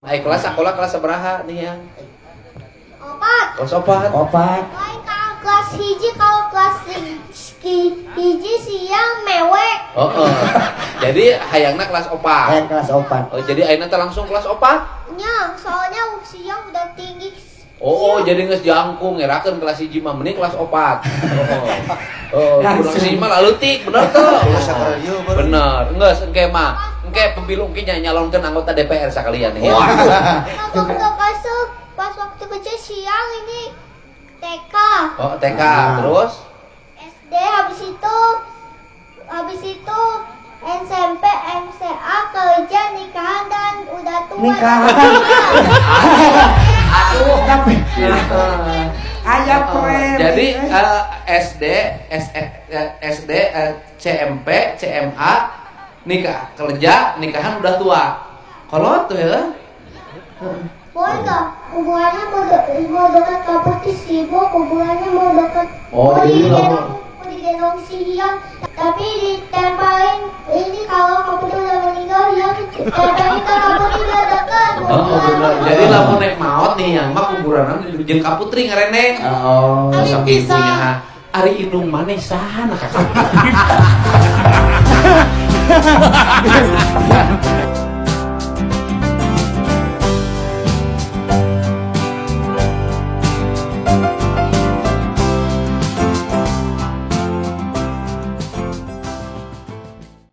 Ai kelas sekolah kelas sabaraha nih yang? 4. Kelas 4. 4. Lain kalau kelas 1, kalau kelas 1 siang mewek. Oh. Jadi hayangna kelas 4. Hayang kelas 4. Oh, jadi ayeuna teh langsung kelas 4? Nya, soalnya siang udah tinggi. Oh, jadi geus jangkung ngerakeun kelas 1 mah mending kelas 4. Oh. Oh, Langsung. kelas 1 mah laleutik, bener tuh. Bener. Bener. Geus engke mah. Engke pemilu engke nyalonkeun anggota DPR sakalian ya. Pas waktu masuk, pas waktu kecil siang ini TK, Oh, TK Ah. terus SD, habis itu SMP, MCA, kerja, nikahan, dan udah tua. Nikahan. Aduh. Tapi aya premi. Jadi SD, S, SD, CMP, CMA, nikah, kerja, nikahan, udah tua. Kalau tuh ya. Boleh nggak? Kuburannya mau dekat Kaputi sibuk, kuburannya mau dekat. Oh, mau jadi digendong, mau digendong siang, tapi ditempelin ini kalau Kaputi udah meninggal, ya tempelin ke Kaputi biar dekat. Oh, bener. Jadi lamun naik maot nih yang mah kuburanan jeung Ka Putri ngareneng. Oh. Saking punya ari indung maneh saha nah ka Putri.